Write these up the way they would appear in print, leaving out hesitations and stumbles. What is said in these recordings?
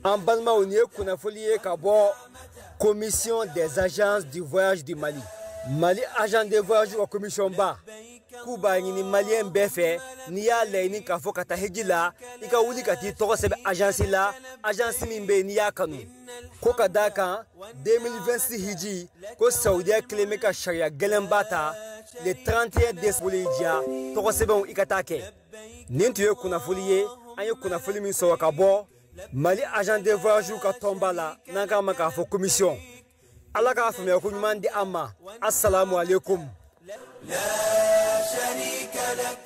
An balimaw, nin ye kunnafoli ye ka bɔ Commission des agences du voyage du Mali, Mali agent de voyage ka commission ba, k'u b'a ɲini maliyɛn bɛɛ fɛ, n'i y'a laɲini k'a fɔ ka taa hiji la, i ka wuli ka t'i tɔgɔ sɛbɛn agence la, agence min bɛ yen n'i y'a kanu. Ko ka d'a kan 2026 hiji ko, Saudiya kelen bɛ ka sariya gɛlɛnba ta le 31 décembre diya tɔgɔ sɛbɛnw, i ka taa kɛ. Nin tun ye kunnafoli ye, an ye kunnafoli min sɔrɔ ka bɔ Mali agent de voyage ka tɔnba la, n'an k'a ma k'a fɔ commission. Ala k'a faamuya ko ɲuman di an ma. Assalamu alaikum. لا شريك لك.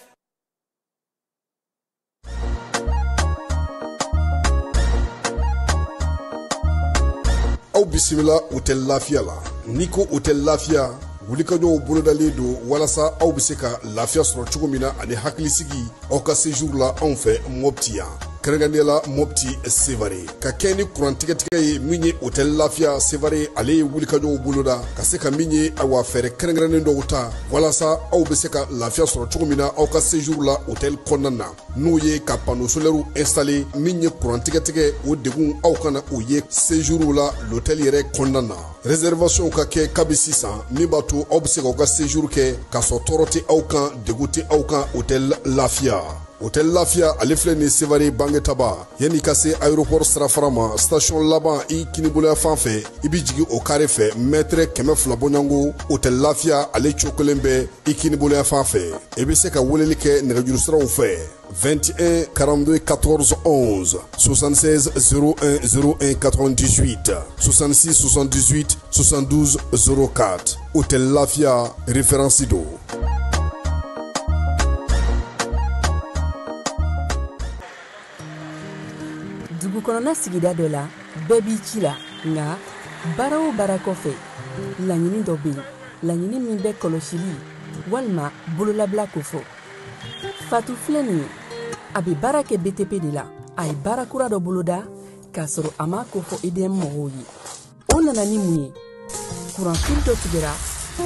Aw bisimila Hôtel Lafiya la. N'i ko Hôtel Lafiya, wulikajɔw bolodalen don walasa aw bɛ se ka lafiya sɔrɔ cogo min na ani hakilisigi aw ka séjour la anw fɛ Mɔpti yan, kɛrɛnkɛrɛnnenya la Mɔpti Sevare. Ka kɛ ni kuran tigɛtigɛ ye min ye, Hôtel Lafiya Sevare ale ye wulikajɔw boloda ka se ka min ye, awa, fɛɛrɛ kɛrɛnkɛrɛnnen dɔw ta walasa aw bɛ se ka lafiya sɔrɔ cogo min na aw ka séjour la hôtel kɔnɔna na, n'o ye ka panneau solaire installé. Min ye kuran tigɛtigɛ, o degun aw kana o ye séjour la l'hôtel yɛrɛ kɔnɔna na. Réservation ka kɛ kabi sisan, min b'a to aw bɛ se k'aw ka séjour kɛ k'a sɔrɔ tɔɔrɔ tɛ aw kan, degun tɛ aw kan. Hôtel Lafiya, Hôtel Lafiya ale filɛ nin Sevare Bangetaba, yanni ka se aéroport sirafara ma, station laban i kiniboloya fan fɛ, i bi jigi o kare fɛ, mètre 200 bɔɲɔgɔnko, Hôtel Lafiya ale cokolen bɛ i kiniboloya fan fɛ. I bɛ se ka weleli kɛ nɛgɛjuru siraw fɛ: 21 42 14 11, 76 01 01 98, 66 78 72 04. Hôtel Lafia, référence do. Dugu kɔnɔna sigida dɔ la, bɛɛ b'i ci la, nka baara o baara kɔfɛ, laɲini dɔ bɛ yen, laɲini min bɛ kɔlɔsili walima bololabila kofɔ. Fatu filɛ nin ye, a bɛ baara kɛ BTP de la. A ye baara kura dɔ boloda k'a sɔrɔ a m'a kofɔ EDM mɔgɔw ye. O nana ni mun ye? Kuranfili dɔ tigɛra,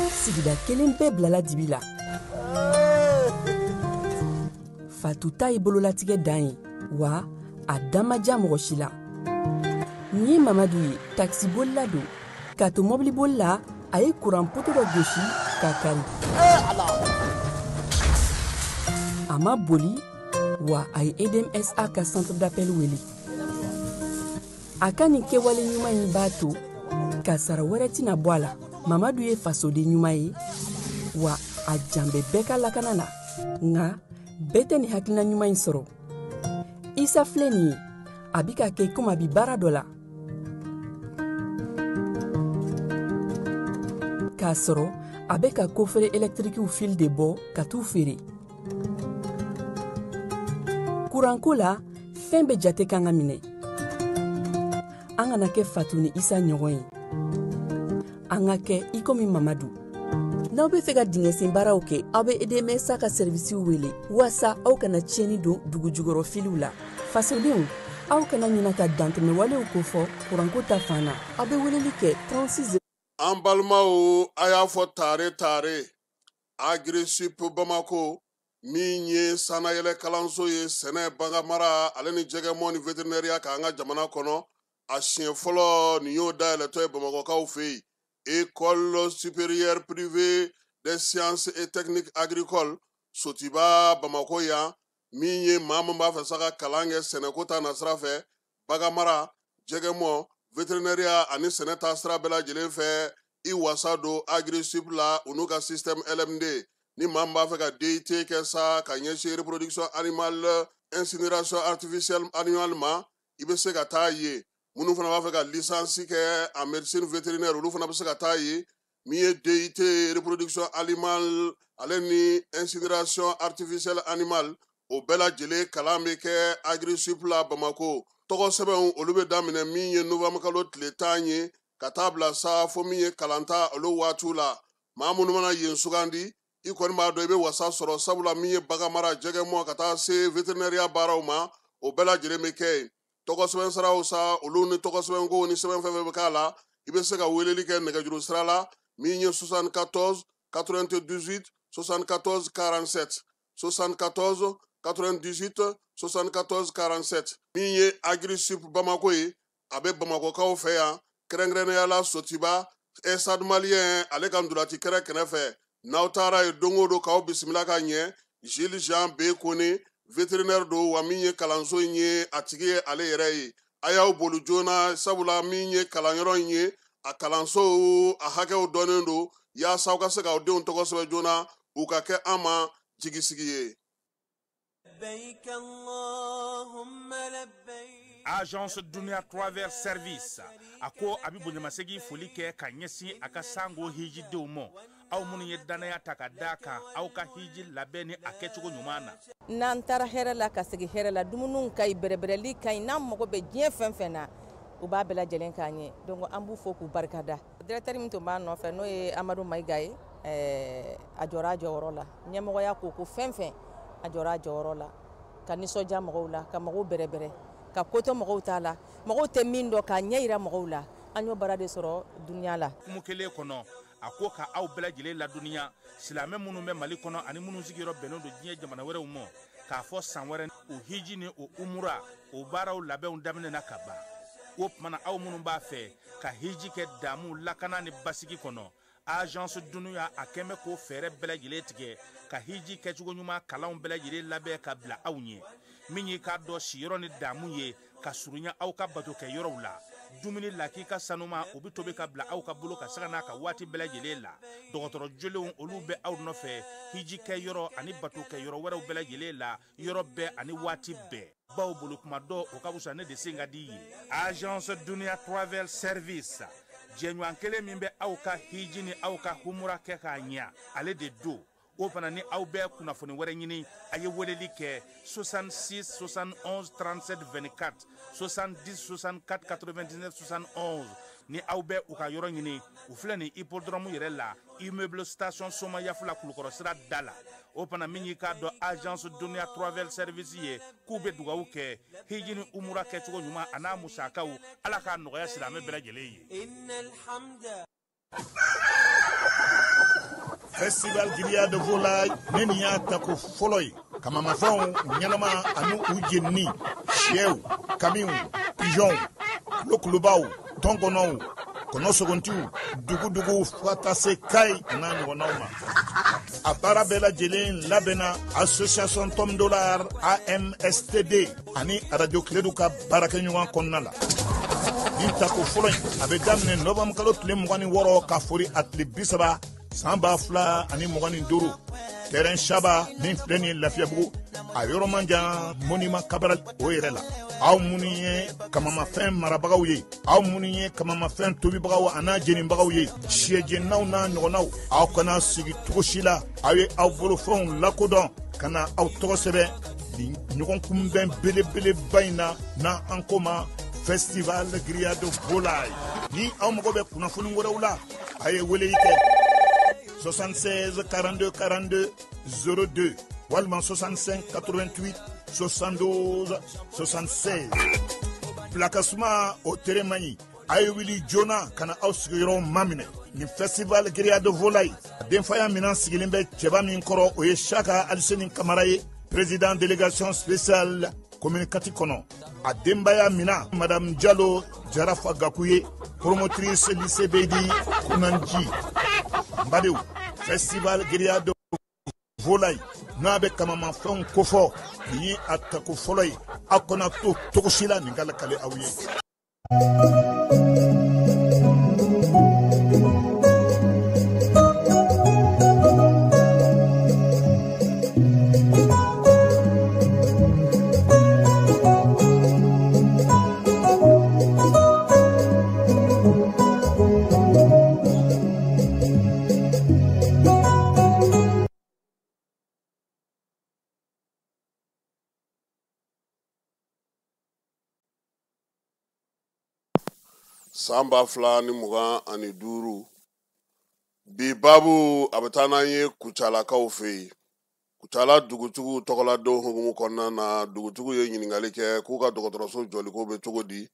sigida kelen bɛɛ bilala dibi la. Fatu ta ye bololatigɛ dan ye, wa a da ma diya mɔgɔ si la. Nin ye Mamadu ye, takisibolila don. K'a to mɔbiliboli la, a ye kuran poto dɔ gosi k'a kari. A ma boli wa, a ye EDMSA ka centre d'appel wele. A ka nin kɛwale ɲuman in b'a to kasara wɛrɛ tɛna bɔ a la. Mamadu ye fasoden ɲuman ye, wa a jan bɛ bɛɛ ka lakana na, nka bɛɛ tɛ nin hakilina ɲuman in sɔrɔ. Isa filɛ nin ye, a bi ka kɛ komi a bi baara dɔ la k'a sɔrɔ a bɛ ka coffret électriquew fil de bɔ ka t'u feere. Kuranko la, fɛn bɛɛ jate kan ka minɛ. An kana kɛ Fatu ni Isa ɲɔgɔn ye, an ka kɛ i komi Mamadu. N'aw bɛ fɛ ka dingɛsen baaraw kɛ, aw bɛ EDMSA ka sɛrivisiw wele waasa aw kana tiɲɛni don dugu jukɔrɔ filiw la. Fasodenw, aw kana ɲina ka dantɛmɛwalew kofɔ kuranko ta fan na. Aw bɛ weleli kɛ 36. An balimaw, a y'a fɔ tare tare. Agrisip Bamako, min ye sannayɛlɛ kalanso ye sɛnɛ, baganmara ale ni jɛgɛmɔ ni vétérinaire k'an ka jamana kɔnɔ, a siɲɛ fɔlɔ nin y'o dayɛlɛtɔ ye Bamakɔkaw fɛ yen. École supérieure privée des sciences et techniques agricoles Sotiba Bamako yan, min ye maa min b'a fɛ sa ka kalan kɛ sɛnɛko ta nasira fɛ, baganmara, jɛgɛmɔ, vétérinaire ani sɛnɛ ta sira bɛɛ lajɛlen fɛ, i wasa don Agrisip la, u n'u ka système LMD. Ni maa min b'a fɛ ka DUT kɛ sa ka ɲɛsin reproduction animale, incinération artificielle animale ma. I bɛ se ka taa yen. Minnu fana b'a fɛ ka licence kɛ en médecine vétérinaire, olu fana bɛ se ka taa yen. Min ye DIT reproduction animale ale ni incinération artificielle animale, o bɛɛ lajɛlen kalan bɛ kɛ Agrisup la Bamako. Tɔgɔ sɛbɛnw olu bɛ daminɛ min ye novembre kalo tile 10 ye ka taa bila sa fo min ye kalanta olu waatiw la. Maa minnu mana yen sugandi, i kɔni b'a dɔn i bɛ wasa sɔrɔ, sabula min ye bagan mara, jɛgɛmɔ ka taa se vétérinaire baaraw ma, o bɛɛ lajɛlen bɛ kɛ yen. Tɔgɔ sɛbɛn siraw sa, olu ni tɔgɔ sɛbɛnko ni sɛbɛn fɛn fɛn bɛ k'a la, i bɛ se ka weleli kɛ nɛgɛjuru sira la min ye 74 98 74 47, 74 98 74 47. Min ye Agrisup Bamako ye, a bɛ Bamakɔkaw fɛ yan, kɛrɛnkɛrɛnnenya la Sotiba Stade Malien ale ka ntolati kɛrɛ kɛrɛfɛ. N'aw taara yen don o don k'aw bisimila ka ɲɛ, Gilles Jean B Kone vétérinaire don, wa min ye kalanso in ye a tigi ye ale yɛrɛ ye. A y'aw boli joona, sabula min ye kalanyɔrɔ in ye, a kalanso a hakɛw dɔnnen don, yaasa aw ka se k'aw denw tɔgɔ sɛbɛn joona, u ka kɛ an ma jigisigi ye. Agence Dunia Travel Service a ko a bɛ bonyamasegin foli kɛ ka ɲɛsin a ka sango hijidenw ma, aw minnu ye danaya ta ka d'a kan aw ka hiji labɛn ni a kɛcogo ɲuman na. N'an taara hɛrɛ la ka segin hɛrɛ la, dumuniw ka ɲi, bɛrɛbɛrɛli ka ɲi, n'an mago bɛ diɲɛ fɛn fɛn na, u b'a bɛɛ lajɛlen k'an ye. Donc an b'u fo k'u barikada. Directeur min tun b'a nɔfɛ n'o ye Amadu Mayiga ye, a jɔra a jɔyɔrɔ la. Ɲɛmɔgɔya ko ko fɛn fɛn, a jɔra a jɔyɔrɔ la, ka nisɔndiya mɔgɔw la, ka mɔgɔw bɛrɛbɛrɛ, ka ko to mɔgɔw t'a la, mɔgɔw tɛ min dɔn k'a ɲɛ yira mɔgɔw la. An y'o baara de sɔrɔ dunuya la. Kumu kelen kɔnɔ, a ko ka aw bɛɛ lajɛlen ladɔnniya, silamɛ minnu bɛ Mali kɔnɔ ani minnu sigiyɔrɔ bɛnnen don diɲɛ jamana wɛrɛw ma, k'a fɔ san wɛrɛ o hiji ni o umura o baaraw labɛnw daminɛna ka ban. O tuma na aw minnu b'a fɛ ka hiji kɛ damu lakana ni basigi kɔnɔ, Agence Dunia a kɛn bɛ k'o fɛɛrɛ bɛɛ lajɛlen tigɛ ka hiji kɛcogo ɲuman kalanw bɛɛ lajɛlen labɛn ka bila aw ɲɛ. Min y'i k'a dɔn siyɔrɔ ni damu ye ka surunya aw ka bato kɛ yɔrɔw la, dumuni lakika sanuma o bɛ tobi ka bila aw ka bolo ka sanga n'a ka waati bɛɛ lajɛlen la. Dɔgɔtɔrɔ jolenw olu bɛ aw nɔfɛ hiji kɛ yɔrɔ ani bato kɛ yɔrɔ wɛrɛw bɛɛ lajɛlen la, yɔrɔ bɛɛ ani waati bɛɛ. Baw bolo kuma dɔ o ka fisa ne de sen ka di ye. Agence Dunia Travel Service, jɛɲɔgɔn kelen min bɛ aw ka hiji ni aw ka humura kɛ k'a ɲɛ, ale de don. O fana ni aw bɛ kunnafoni wɛrɛ ɲini, a ye weleli kɛ 66 71 37 24, 70 64 99 71. Ni aw bɛ u ka yɔrɔ ɲini, u filɛ nin hippodrome yɛrɛ la, immeuble station Somayafula Kulukɔrɔ sira da la. O fana min y'i k'a dɔn Agence Dunia Travel Service ye, k'u bɛ dugawu kɛ hiji ni umura kɛcogo ɲuman a n'a musakaw, Ala k'a nɔgɔya silamɛ bɛɛ lajɛlen ye. Festival Grillade de Volaille ne nin y'a tako fɔlɔ ye. Kamamafɛnw ɲɛnama ani u jenini, sɛw, kamiw, pigeonw, kulokulubaw, tɔnkɔnɔw, kɔnɔsogontiw, duguduguw fo ka taa se Kayi n'a ɲɔgɔnnaw ma. A baara bɛɛ lajɛlen labɛnna association Tom Dollar AMSTD ani Radio Kiledu ka baarakɛɲɔgɔn kɔnɔna la. Nin tako fɔlɔ in a bɛ daminɛ novembre kalo tile 26 ka fori a tile 30 san 2025, terrain Saba min filɛ nin ye Lafiyabugu, a yɔrɔ man jan monument Cabral o yɛrɛ la. Aw minnu ye kamamafɛn marabagaw ye, aw minnu ye kamamafɛn tobibagaw a n'a jenibagaw ye, sɛjeninaw n'a ɲɔgɔnnaw, aw kana sigi cogo si la, aw ye aw bolofɛnw lakodɔn ka na aw tɔgɔ sɛbɛn nin ɲɔgɔn kunbɛn belebeleba in na, n'an ko ma Festival Grillade de Volaille. Ni aw mago bɛ kunnafoni wɛrɛw la, a ye weleli kɛ 76 42 42 02 walima 65 88 72 76. Pilakasuma o tere man ɲi, a ye wuli joona ka na aw sigiyɔrɔw maminɛ. Nin Festival Grillade de Volaille denfaya minɛn sigilen bɛ cɛba min kɔrɔ, o ye Saka Aliseni Kamara ye, président délégation spéciale commune 4 kɔnɔ. A denbaya mina Madame Diallo Jarafa Gakou ye, promotrice lycée Bedi Kunanji. N badenw, Festival Grillade de Volaille n'a bɛ kamamafɛnw kofɔ, nin ye a tako fɔlɔ ye, aw kana to cogo si la nin ka lakale aw ye. San 2025. Bi babu a bɛ taa n'an ye Kucalakaw fɛ yen. Kucala dugutigiw tɔgɔladon hukumu kɔnɔna na, dugutigiw ye ɲininkali kɛ k'u ka dɔgɔtɔrɔso jɔliko bɛ cogo di,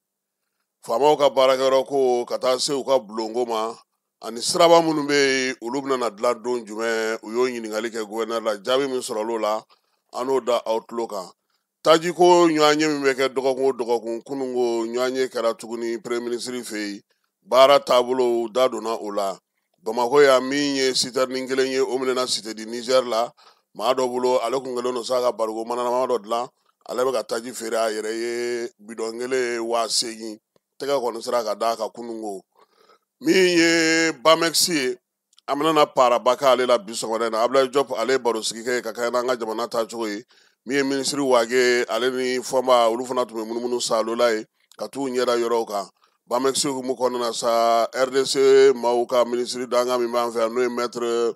faamaw ka baarakɛyɔrɔ ko ka taa se u ka bulonko ma, ani siraba minnu bɛ yen olu bɛna na dilan don jumɛn. U y'o ɲininkali kɛ gouverneur la. Jaabi min sɔrɔla o la, an n'o da aw tulo kan. Tajiko ɲɔgɔnye min bɛ kɛ dɔgɔkun o dɔgɔkun, kununko ɲɔgɔnye kɛra tuguni premier ministre fɛ yen. Baara taabolow da donna o la. Bamakɔ yan, min ye sitɛrini kelen ye, o minɛna Cité du Niger la maa dɔ bolo. Ale kun kɛlen don sa ka bariko mananama dɔ dilan, ale bɛ ka taji feere a yɛrɛ ye, bidɔn kelen 8000. Tɛgɛ kɔni sera ka d'a kan kununko. Min ye Bamɛkisi ye, an bɛna na paraba k'ale la bi sɔgɔmada in na. Abdoulaye Diop, ale ye barosigi kɛ ka kɛɲɛ n'an ka jamana taacogo ye. Min ye minisiri Wage, ale ni Fɔnba, olu fana tun bɛ munumunu salo la ye ka t'u ɲɛda yɔrɔw kan. Bamɛkisi hukumu kɔnɔna na sa, RDC maaw ka minisiri dankan min b'an fɛ yan, n'o ye maître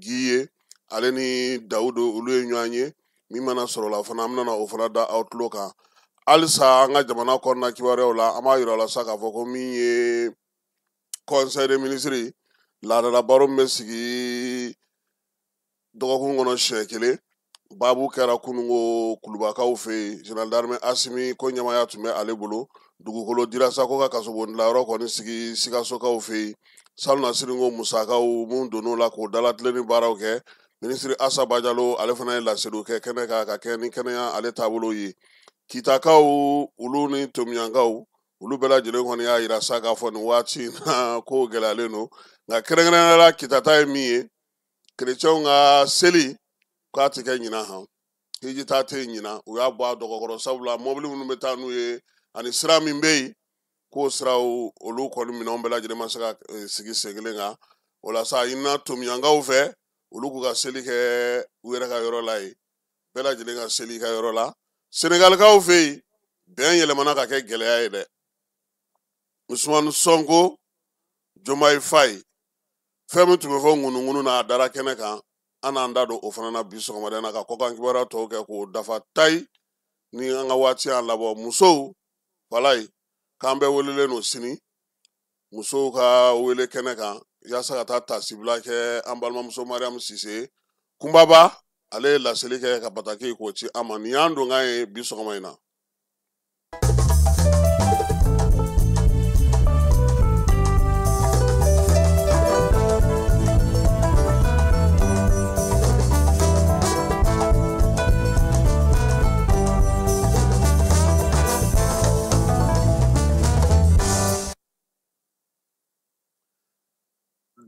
Guy ye, ale ni Dawudu, olu ye ɲɔgɔn ye. Min mana sɔrɔ la fana, an bɛna o fana da aw tulo kan. Halisa an ka jamana kɔnɔna kibaruyaw la, an b'a yira la sa k'a fɔ ko min ye conseil des ministres laadala baro min bɛ sigi dɔgɔkun kɔnɔ siɲɛ kelen, babu kɛra kununko Kulubakaw fɛ yen. Général d'armée Asimi ko ɲɛmaaya tun bɛ ale bolo. Dugukolo dira sa ko ka kasobon dilanyɔrɔ kɔni sigi Sikasokaw fɛ yen. Salonnasini ko musakaw mun donn'o la k'o dalatilenni baaraw kɛ. Minisiri Asa Bajalo, ale fana ye laseliw kɛ kɛnɛ kan ka kɛ ni kɛnɛya ale taabolo ye. Kitakaw olu ni Tomiyankaw, olu bɛɛ lajɛlen kɔni y'a yira sa k'a fɔ nin waati in na ko gɛlɛyalen don. Nka kɛrɛnkɛrɛnnenya la, Kitata ye min ye, kerecɛnw ka seli k'a tɛ kɛ ɲinan, han hiji ta tɛ ɲinan. U y'a bɔ a dɔgɔkɔrɔ, sabula mɔbili minnu bɛ taa n'u ye ani sira min bɛ yen, k'o siraw olu kɔni minɛnw bɛɛ lajɛlen ma se ka sigi sen kelen kan. O la sa, a ɲinina Tomiyankaw fɛ, olu k'u ka seli kɛ u yɛrɛ ka yɔrɔ la yen, bɛɛ lajɛlen ka seli ka yɔrɔ la. Senegalikaw fɛ yen, bɛn yɛlɛmana ka kɛ gɛlɛya ye dɛ. Usumani Sonko, Diomaye Faye, fɛn min tun bɛ fɔ ŋunuŋunu na, a dara kɛnɛ kan. An n'an da don o fana na bi sɔgɔmada in na, ka kɔkan kibaruya tɔw kɛ k'o dafa tayi ni an ka waati y'an labɔ. Musow walayi, k'an bɛɛ welelen don sini musow ka wele kɛnɛ kan, yaasa ka taa tasibila kɛ an balimamuso Mariam Sise Kunbaba. Ale ye laseli kɛ ka bataki k'o ci an ma. Nin y'an donkan ye bi sɔgɔma in na.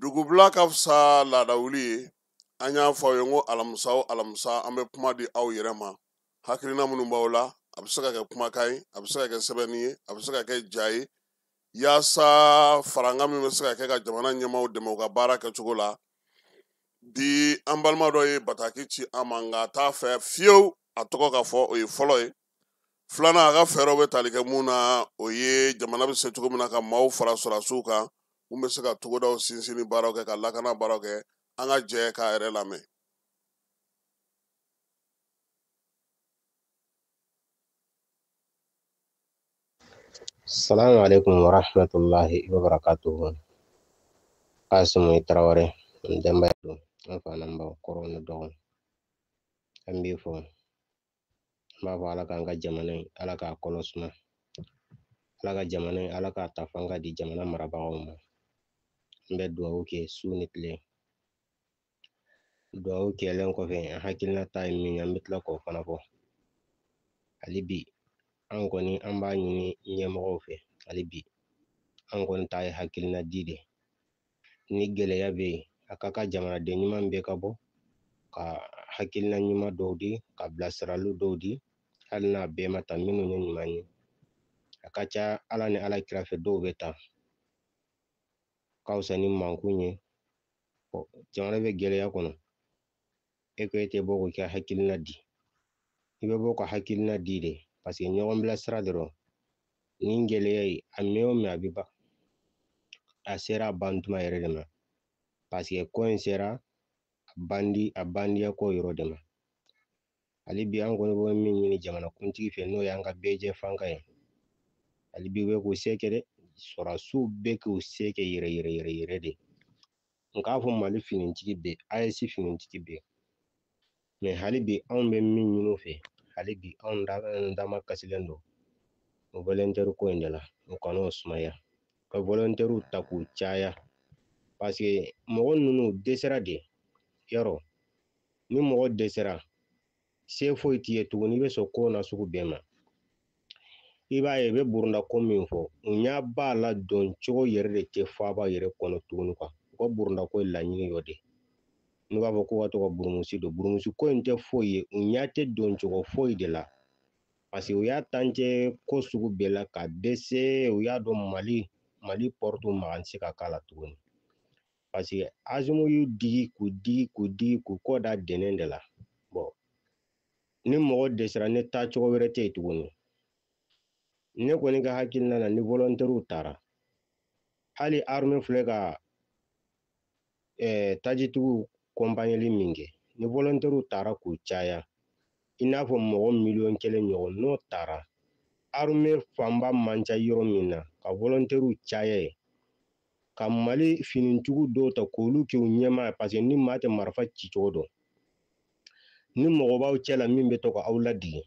Dugubila ka fisa laada wuli ye. An y'a fɔ aw ye n ko alamisa o alamisa, an bɛ kuma di aw yɛrɛ ma. Hakilina minnu b'aw la, a bɛ se ka kɛ kumakan ye, a bɛ se ka kɛ sɛbɛnni ye, a bɛ se ka kɛ ja ye, yaasa farankan min bɛ se ka kɛ ka jamana ɲɛmaaw dɛmɛ u ka baara kɛcogo la. Bi an balima dɔ ye bataki ci an ma, nka a t'a fɛ fiyewu a tɔgɔ ka fɔ. O ye fɔlɔ ye. Filanan, a ka fɛɛrɛw bɛ tali kɛ mun na, o ye jamana bɛ se cogo min na ka maaw fara sɔrɔdasiw kan mun bɛ se ka togodaw sinsinni baaraw kɛ, ka lakana baaraw kɛ. An ka jɛ k'a yɛrɛ lamɛn. Salamu alaikum wa rahmatullahi wa barakatuhu. Kasimu Tarawele, n denbaya don, an fa n'an baw, kɔrɔ ni dɔgɔ. An b'i fo. An b'a fɔ Ala k'an ka jamana in, Ala k'a kɔnɔ suma. Ala ka jamana in, Ala k'a ta fanga di jamana marabagaw ma. An bɛ dugawu kɛ su ni tile. Dugawu kɛlen kɔfɛ, an hakilina ta ye min ye, an bɛ tila k'o fana fɔ. Hali bi, an kɔni an b'a ɲini ɲɛmɔgɔw fɛ, hali bi, an kɔni ta ye hakilina di de. Ni gɛlɛya bɛ yen, a ka kan jamanaden ɲuman bɛɛ ka bɔ ka hakilina ɲuman dɔw di, ka bilasiraliw dɔw di, hali n'a bɛɛ ma ta, minnu ye ɲuman ye. A ka ca Ala ni Ala kira fɛ, dɔw bɛ ta. Ka fisa ni mankun ye. Jamana bɛ gɛlɛya kɔnɔ, e ko e tɛ bɔ k'o kɛ hakilina di. I bɛ bɔ ka hakilina di de, parce que ɲɔgɔn bilasira dɔrɔn. Nin gɛlɛya ye, a mɛn o mɛn a bɛ ban. A sera a ban tuma yɛrɛ de ma. Parce que ko in sera a bandiya ko yɔrɔ de ma. Hali bi an kɔni bɛ min ɲini jamanakuntigi fɛ, n'o y'an ka bɛɛjɛ fanga ye. Hali bi u bɛ k'u se kɛ dɛ. Sɔrɔdasiw bɛ k'u se kɛ yɛrɛ yɛrɛ yɛrɛ yɛrɛ de. N k'a fɔ Mali finitigi bɛ, AES finitigi bɛ. Mais hali bi anw bɛ min ɲini u fɛ, hali bi anw dama kasilen don o volontaire ko in de la. U kan'o sumaya, ka volontaire ta k'u caya, parce que mɔgɔ ninnu dɛsɛra de. Yarɔ, ni mɔgɔ dɛsɛra, se foyi t'i ye tuguni, i bɛ sɔn ko na sugu bɛɛ ma. I b'a ye i bɛ burunda ko min fɔ, u ɲɛ b'a la dɔn cogo yɛrɛ de tɛ faaba yɛrɛ kɔnɔ tuguni quoi. U ka burunda ko ye laɲini dɔ de. N'u b'a fɔ k'u ka to ka burumusi don, burumusi ko in tɛ foyi ye, u ɲɛ tɛ don cogo foyi de la. Parce que u y'a tancɛ ko sugu bɛɛ la ka dɛsɛ, u y'a dɔn Mali porte makan tɛ se ka k'a la tuguni. Parce que Azimu y'u digi k'u digi k'u digi k'u kɔ da dɛnɛn de la. Bon, ni mɔgɔ dɛsɛra, ni taa cogo wɛrɛ tɛ yen tuguni. Ne kɔni ka hakilina la, ni volontaires taara, hali armée filɛ ka tajitigiw kɔnpaɲɛli min kɛ, ni volontaires taara k'u caya, i n'a fɔ mɔgɔ 1 miliyɔn ɲɔgɔn, n'o taara, armée fanba man ca yɔrɔ min na, ka volontaires caya yen, ka Mali finitigiw dɔw ta k'olu kɛ u ɲɛmaa ye, parce que ni maa tɛ marifa ci cogo dɔn, ni mɔgɔ b'aw cɛ la min bɛ to ka aw ladege.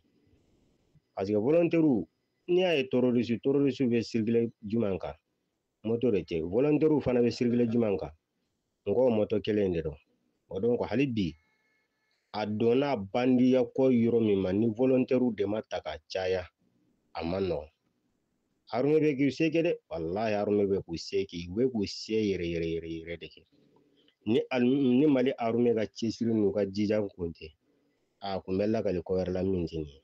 Parce que volontaires, n'i y'a ye terroriste bɛ circuler jumɛn kan, moto de tɛ, volontaires fana bɛ circuler jumɛn kan, n ko moto kelen de don. O donc hali bi a donna bandiya ko yɔrɔ min ma, ni volontaires de ma ta ka caya, a man nɔgɔn. Armée bɛ k'u se kɛ dɛ, walahi, armée bɛ k'u se kɛ, u bɛ k'u se yɛrɛ yɛrɛ yɛrɛ yɛrɛ de kɛ. Ni Mali armée ka cɛsiri n'u ka jija kun tɛ, a kun bɛ lakali ko wɛrɛ la min tɛ nin ye.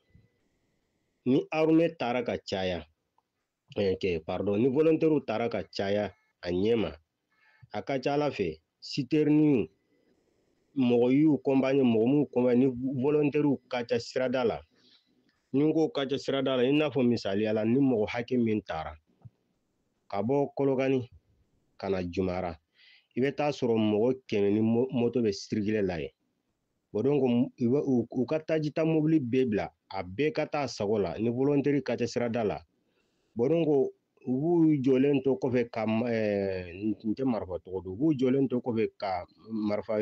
Ni armée taara ka caya, kɛ pardon, ni volontaires taara ka caya a ɲɛ ma, a ka ca Ala fɛ, citerne mɔgɔ y'u kɔnbaɲɛ, mɔgɔ m'u kɔnbaɲɛ, ni volontaires ka ca sirada la, ni n ko ka ca sirada la, i n'a fɔ misaliya la, ni mɔgɔ hakɛ min taara ka bɔ Kolokani ka na Jumara, i bɛ taa sɔrɔ mɔgɔ 100 ni moto bɛ circuler la yen. Bon, donc u ka tajita mobili bɛɛ bila, a bɛɛ ka taa sago la, ni volontaire ka ca sirada la. Bon, donc u b'u jɔlen to kɔfɛ ka n tɛ marifa tɔgɔ dɔn, u b'u jɔlen to kɔfɛ ka marifa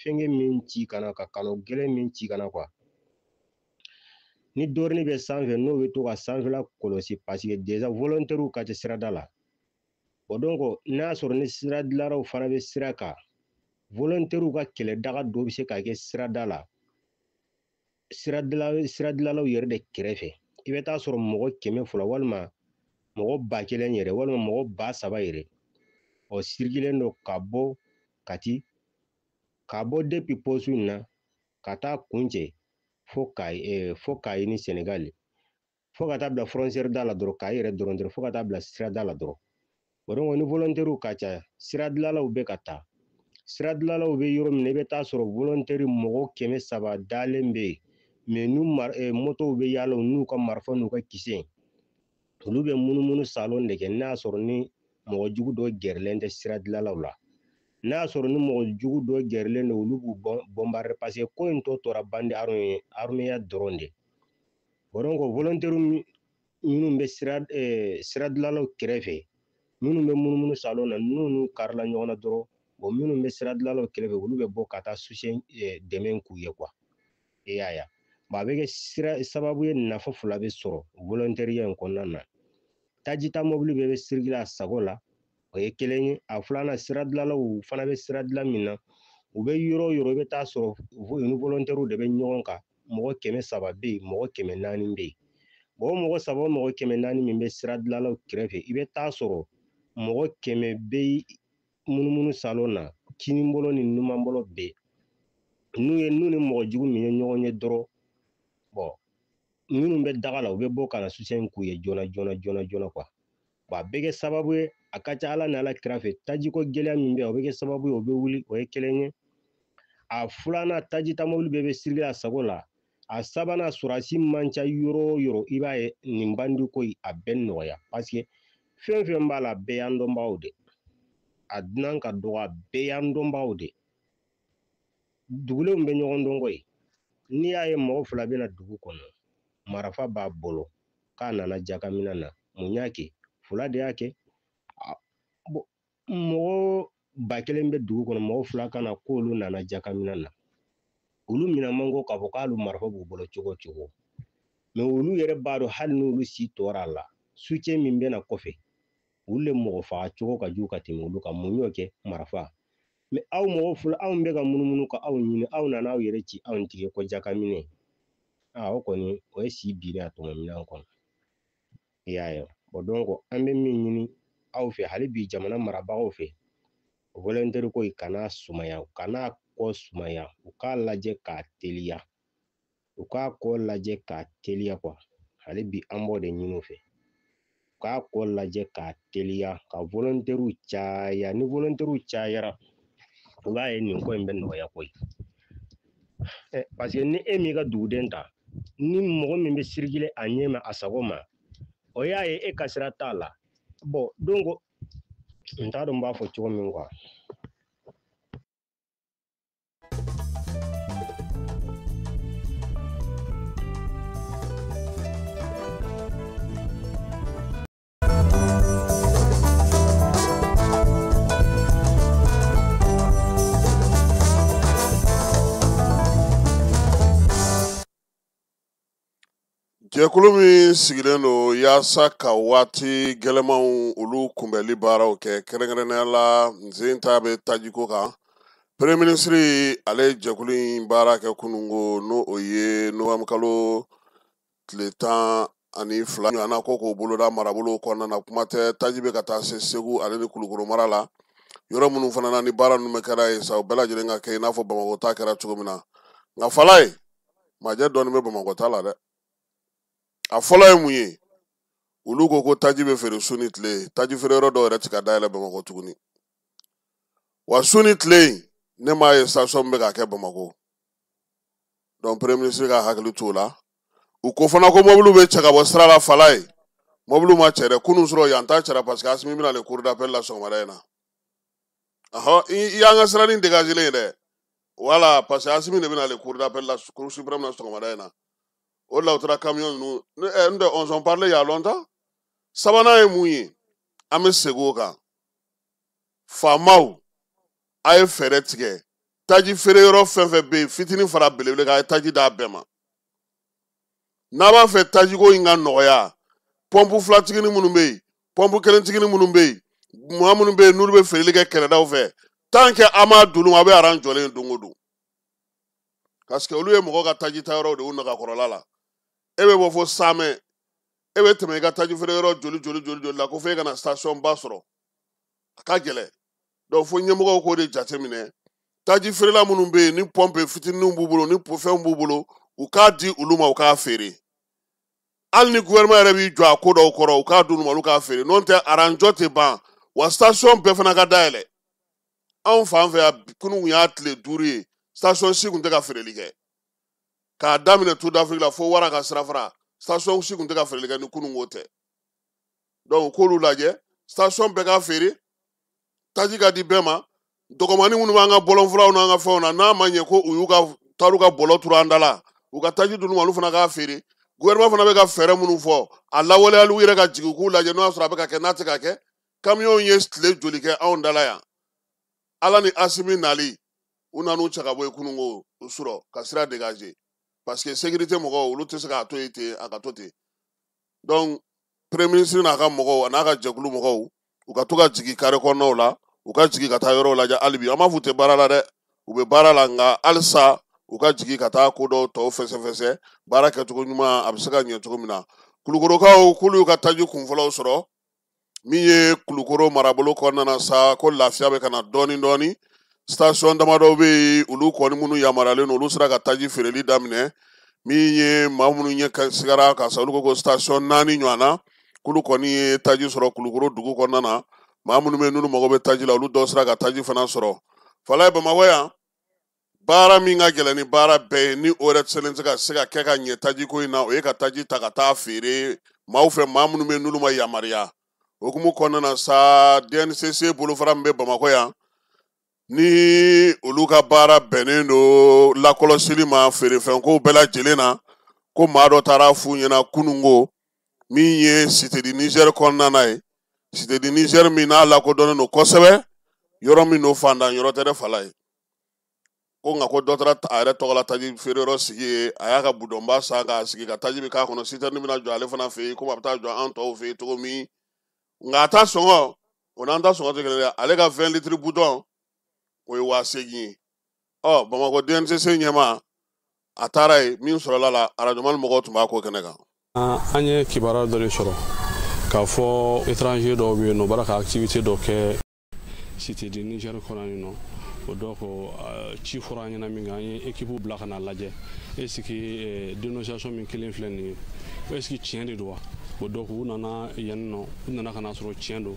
fɛnkɛ min ci ka na, ka kano gɛlɛn min ci ka na quoi. Ni dɔɔnin bɛ sanfɛ, n'o bɛ to ka sanfɛla kɔlɔsi, parce que déjà volontaires ka ca sirada la. Bon, donc n'a y'a sɔrɔ ni sira dilanlaw fana bɛ sira kan, volontaires ka kɛlɛdaga dɔ bɛ se ka kɛ sirada la, sira dilanlaw yɛrɛ de kɛrɛfɛ. I bɛ taa sɔrɔ mɔgɔ 200 walima mɔgɔ 1000 yɛrɛ walima mɔgɔ 3000 yɛrɛ, ɔ sirikilen don ka bɔ Kati, ka bɔ depuis poste in na ka taa kuncɛ fo Kayi, fo Kayi ni Senegali, fo ka taa bila frontière da la dɔrɔn, Kayi yɛrɛ dɔrɔn dɔrɔn, fo ka taa bila sirada la dɔrɔn. O donc ni volontaires ka ca, sira dilanlaw bɛ ka taa, sira dilanlaw bɛ yɔrɔ min na, i bɛ taa sɔrɔ volontaire mɔgɔ 300 dalen bɛ yen. Mais n'u motow bɛ yaala n'u ka marifa n'u ka kisɛ, olu bɛ munumunu salon de kɛ. N'a y'a sɔrɔ ni mɔgɔ jugu dɔ gɛrɛlen tɛ sira dilanlaw la, n'a y'a sɔrɔ ni mɔgɔ jugu dɔ gɛrɛlen don, olu b'u bombarder, parce que ko in tɔ tora bandi armée dɔrɔn de. O donc volontaire minnu bɛ sira dilanlaw kɛrɛfɛ, minnu bɛ munumunu salon na, n'u karila ɲɔgɔn na dɔrɔn, bon, minnu bɛ sira dilanlaw kɛrɛfɛ, olu bɛ bɔ ka taa soutien dɛmɛ k'u ye quoi. I y'a ye, bon, a bɛ kɛ sira sababu ye, nafa fila bɛ sɔrɔ volontaire in kɔnɔna na. Tajita mobili bɛɛ bɛ circuler a sago la, o ye kelen ye. A filanan, sira dilanlaw fana bɛ sira dilan min na, u bɛ yɔrɔ o yɔrɔ, i bɛ taa sɔrɔ ni volontaires de bɛ ɲɔgɔn kan. Mɔgɔ 300 bɛ yen, mɔgɔ 400 bɛ yen. Bon, o mɔgɔ saba, o mɔgɔ 400 min bɛ sira dilanlaw kɛrɛfɛ, i bɛ taa sɔrɔ mɔgɔ 100 bɛ munumunu salon na, kinibolo ni numanbolo bɛɛ. N'u ye n'u ni mɔgɔ jugu min ye ɲɔgɔn ye dɔrɔn, bon, minnu bɛ daga la, u bɛ bɔ ka na soutien k'u ye joona joona joona joona quoi. Bon, a bɛ kɛ sababu ye, a ka ca Ala ni Ala kira fɛ, tajiko gɛlɛya min bɛ yen, o bɛ kɛ sababu ye o bɛ wuli. O ye kelen ye. A filanan, tajita mobili bɛɛ bɛ circuler a sago la. A sabanan, sɔrɔdasi man ca yɔrɔ o yɔrɔ, i b'a ye nin bandi ko in a bɛ nɔgɔya, parce que fɛn fɛn b'a la, a bɛɛ y'an dɔnbagaw de. A dunan ka dɔgɔ, a bɛɛ y'an dɔnbagaw de. Dugulenw bɛ ɲɔgɔn dɔn koyi. N'i y'a ye mɔgɔ fila bɛna dugu kɔnɔ, marifa b'a bolo k'a nana jakaminɛ na, mun y'a kɛ? Fila de y'a kɛ. Bon, mɔgɔ 1000 bɛ dugu kɔnɔ, mɔgɔ 2 ka na k'olu nana jakaminɛ na, olu minɛ man go k'a fɔ k'olu marifa b'u bolo cogo o cogo, mais olu yɛrɛ b'a dɔn hali n'olu si tora a la, soutien min bɛ na kɔfɛ, olu le mɔgɔ faga cogo ka jugu ka tɛmɛ olu kan. Mun y'o kɛ? Marifa. Mais aw mɔgɔ 2, anw bɛ ka munumunu ka aw ɲini, aw nana aw yɛrɛ ci anw tigɛ ko jakaminɛ. O kɔni o ye si binnen a tɔmɔ minɛn kɔnɔ. I y'a ye. Bon, donc an bɛ min ɲini aw fɛ hali bi jamana marabagaw fɛ, volontaire ko in kana sumaya, u kana kɔ sumaya, u k'a lajɛ k'a teliya, u k'a kɔ lajɛ k'a teliya quoi. Hali bi an b'o de ɲini u fɛ, u k'a kɔ lajɛ k'a teliya, ka volontaire caya. Ni volontaire cayara, u b'a ye nin ko in bɛ nɔgɔya koyi. Parce que ni e m'i ka duguden ta, ni mɔgɔ min bɛ circuler a ɲɛ ma a sago ma, o y'a ye e ka sira t'a la. Bon, donc n t'a dɔn n b'a fɔ cogo min quoi. Jɛkulu min sigilen don yaasa ka waati gɛlɛmanw olu kunbɛli baaraw kɛ, kɛrɛnkɛrɛnnenya la n sen ta bɛ tajiko kan. Premier ministre ale ye jɛkulu in baara kɛ kunungo, n'o o ye novembre kalo tile 12 ɲɔgɔnna ko k'o boloda marabolo kɔnɔna na. Kuma tɛ taji bɛ ka taa se Segu ale ni Kulukoro mara la, yɔrɔ minnu fana na ni baara ninnu bɛ kɛra yen sa, o bɛɛ lajɛlen ka kɛ i n'a fɔ Bamakɔ ta kɛra cogo min na. Nka fala ye majɛ dɔɔnin bɛ Bamakɔ ta la dɛ. A fɔlɔ ye mun ye? Olu ko ko taji bɛ feere su ni tile, taji feere yɔrɔ dɔw yɛrɛ ti ka dayɛlɛ Bamakɔ tuguni. Wa su ni tile in, ne m'a ye station bɛ ka kɛ Bamakɔ. Donc premier ministre ka hakili t'o la. U ko fana ko mɔbiliw bɛ cɛ ka bɔ sira la. Fala ye mɔbiliw ma cɛ dɛ, kunun sɔrɔ yan ta cɛra, parce que Asimi bɛna le cour d'appel la sɔgɔmada in na. Ɔhɔ, i y'an ka siranin dégagelen ye dɛ. Voilà, parce que Asimi de bɛna le cour d'appel la, cour suprême na sɔgɔmada in na. O de la u taara camion ninnu n tɛ, on s'en parlait il y a longtemps. Sabanan ye mun ye? An bɛ segin o kan. Faamaw, a ye fɛɛrɛ tigɛ, taji feere yɔrɔ fɛn fɛn bɛ yen, fitinin fara belebele kan, a ye taji d'a bɛɛ ma. N'a b'a fɛ tajiko in ka nɔgɔya, pɔnpu filatigini minnu bɛ yen, pɔnpu kelentigini minnu bɛ yen, maa minnu bɛ yen n'olu bɛ feereli kɛ kɛrɛdaw fɛ, tant que an m'a d'olu ma, a bɛ aran jɔlen don o don, parce que olu ye mɔgɔ ka taji ta yɔrɔw de y'u nagakɔrɔla la. E bɛ bɔ fo Samɛ, e bɛ tɛmɛ i ka taji feere yɔrɔ joli joli joli joli la ko fo e ka na station ba sɔrɔ, a ka gɛlɛn. Donc fo ɲɛmɔgɔw k'o de jateminɛ. Taji feerela minnu bɛ yen, ni pɔnpe fitininw b'u bolo, ni fɛnw b'u bolo, u k'a di olu ma, u k'a feere. Hali ni gouvernement yɛrɛ b'i jɔ a ko dɔw kɔrɔ, u k'a d'olu ma, olu k'a feere. N'o tɛ, aranjɔ tɛ ban. Wa station bɛɛ fana ka dayɛlɛ. Anw fan fɛ yan, kunun kun y'a tile 5 ye, station si kun tɛ ka feereli kɛ. K'a daminɛ Tour d'Afrique la fo Wara ka sirafara, station si kun tɛ ka feereli kɛ ni kunun ko tɛ. Donc u k'olu lajɛ, station bɛɛ ka feere, taji ka di bɛɛ ma. Dɔgɔmani minnu b'an ka bɔlɔnfuraw n'an ka fɛnw na, n'a ma ɲɛ ko u y'u ka taar'u ka bɔlɔ turu an da la, u ka taji d'olu ma, olu fana k'a feere. Gouvernement fana bɛ ka fɛɛrɛ minnu fɔ, a lawaleyali, u yɛrɛ ka jigin k'u lajɛ n'o y'a sɔrɔ a bɛ ka kɛ, n'a tɛ ka kɛ. Camion ye tile joli kɛ anw da la yan? Ala ni Asimi nali, u nan'u cɛ ka bɔ yen kununko surɔ ka sira dégager, parce que sécurité mɔgɔw, olu tɛ se k'a to yen ten, a ka to ten. Donc premier ministre n'a ka mɔgɔw, a n'a ka jɛkulu mɔgɔw, u ka to ka jigin carré kɔnɔnaw la, u ka jigin ka taa yɔrɔw lajɛ. Hali bi an b'a fɔ u tɛ baara la dɛ, u bɛ baara la, nka halisa u ka jigin ka taa ko dɔw tɔw fɛsɛfɛsɛ, baara kɛcogo ɲuman a bɛ se ka ɲɛ cogo min na. Kulukorokaw k'olu y'u ka taji kunfɔlɔw sɔrɔ. Min ye Kulukoro marabolo kɔnɔna na sa, ko lafiya bɛ ka na dɔɔni dɔɔni. Station damadɔw bɛ yen, olu kɔni minnu yamaruyalen don, olu sera ka taji feereli daminɛ. Min ye maa minnu ɲɛ ka sigara ka sa, olu ko ko station 4 ɲɔgɔn na, k'olu kɔni ye taji sɔrɔ Kulukoro dugu kɔnɔna na. Maa minnu bɛ yen n'olu mago bɛ taji la, olu dɔw sera ka taji fana sɔrɔ. Falaye, Bamakɔ yan, baara min ka gɛlɛn ni baara bɛɛ ye, ni o yɛrɛ selen tɛ ka se ka kɛ ka ɲɛ tajiko in na, o ye ka taji ta ka taa feere maaw fɛ, maa minnu bɛ yen n'olu ma yamaruya. O hukumu kɔnɔna na sa, DNCC bolofara min bɛ Bamakɔ yan, ni olu ka baara bɛnnen don lakɔlɔsili ma feerefɛnko bɛɛ lajɛlen na, ko maa dɔ taara f'u ɲɛna kununko, min ye Cité du Niger kɔnɔna na ye. Cité du Niger min n'a lakodɔnnen don kosɛbɛ, yɔrɔ min don fantan yɔrɔ tɛ dɛ Falaye. Ko nka ko dɔ taara a yɛrɛ tɔgɔ la taji feere yɔrɔ sigi ye, a y'a ka budɔnba san k'a sigi ka taji bɛ k'a kɔnɔ, citerne bɛna jɔ ale fana fɛ yen komi a bɛ taa jɔ an tɔw fɛ yen cogo min. Nka a ta sɔngɔ o n'an ta sɔngɔ tɛ kelen ye, ale ka 20 litres bidɔn o ye 8000 ye. Ɔ Bamakɔ DNCC ɲɛmaa a taara yen, min sɔrɔla la arajo Mali mɔgɔw tun b'a ko kɛnɛ kan. An ye kibaruya dɔ de sɔrɔ k'a fɔ étranger dɔw bɛ yen nɔ, u b'a la ka activité dɔ kɛ Cité du Niger kɔnɔ yen nɔ. O donc ci fɔra an ɲɛna min kɛ, an ye équipe bila ka na lajɛ est ce que dénonciation min kelen filɛ nin ye, est ce que tiɲɛ de don wa? O donc u nana yan nɔ, u nana ka na sɔrɔ tiɲɛ don.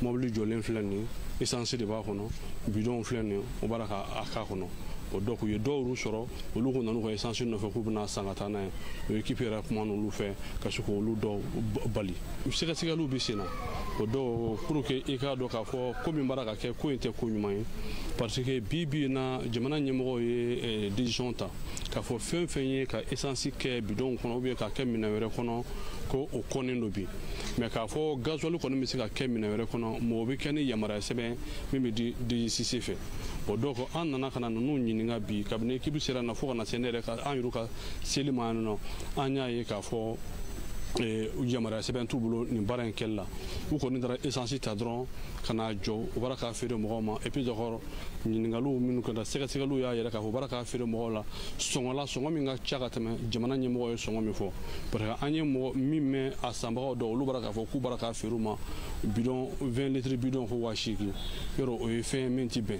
Mobili jɔlen filɛ nin ye, essence de b'a kɔnɔ, bidon filɛ nin ye, o b'a la ka a k'a kɔnɔ. O donc u ye dɔw sɔrɔ, olu ko nana u ka essence nɔfɛ k'u bɛna san ka taa n'a ye. O équipe yɛrɛ kuma n'olu fɛ ka se k'olu dɔw bali. Sɛgɛsɛgɛliw bɛ sen na. O dɔw pour que i k'a dɔn k'a fɔ ko min b'a la ka kɛ, ko in tɛ ko ɲuman ye, parce que bi bi in na jamana ɲɛmɔgɔw ye décision ta k'a fɔ fɛn fɛn ye ka essence kɛ bidon kɔnɔ ou bien k'a kɛ minɛn wɛrɛ kɔnɔ, ko o kɔnnen don bi. Mais k'a fɔ gasoil kɔni bɛ se ka kɛ minɛn wɛrɛ kɔnɔ, mɔgɔ bɛ kɛ ni yamaruya sɛbɛn min bɛ di DGCC fɛ. O donc an nana ka na ninnu ɲininka bi, kabini équipe sera na fo ka na se ne yɛrɛ ka an yɛrɛ ka seli ma yan nɔ, an y'a ye k'a fɔ yamaruya sɛbɛn t'u bolo nin baara in kɛli la. U kɔni taara essence ta dɔrɔn ka n'a jɔ, u b'a k'a feere mɔgɔw ma. Et puis d'abord ɲininkaliw minnu kɛra, sɛgɛsɛgɛliw y'a yɛrɛ k'a fɔ u b'a k'a feere mɔgɔw la sɔngɔ la, sɔngɔ min ka ca ka tɛmɛ jamana ɲɛmɔgɔ ye sɔngɔ min fɔ. Parce que an ye mɔgɔ min mɛn a sanbagaw dɔw, olu b'a k'a fɔ k'u b'a k'a feere u ma bidon 20 litres bidon fo 8000. Yɔrɔ o ye fɛn min ti bɛn.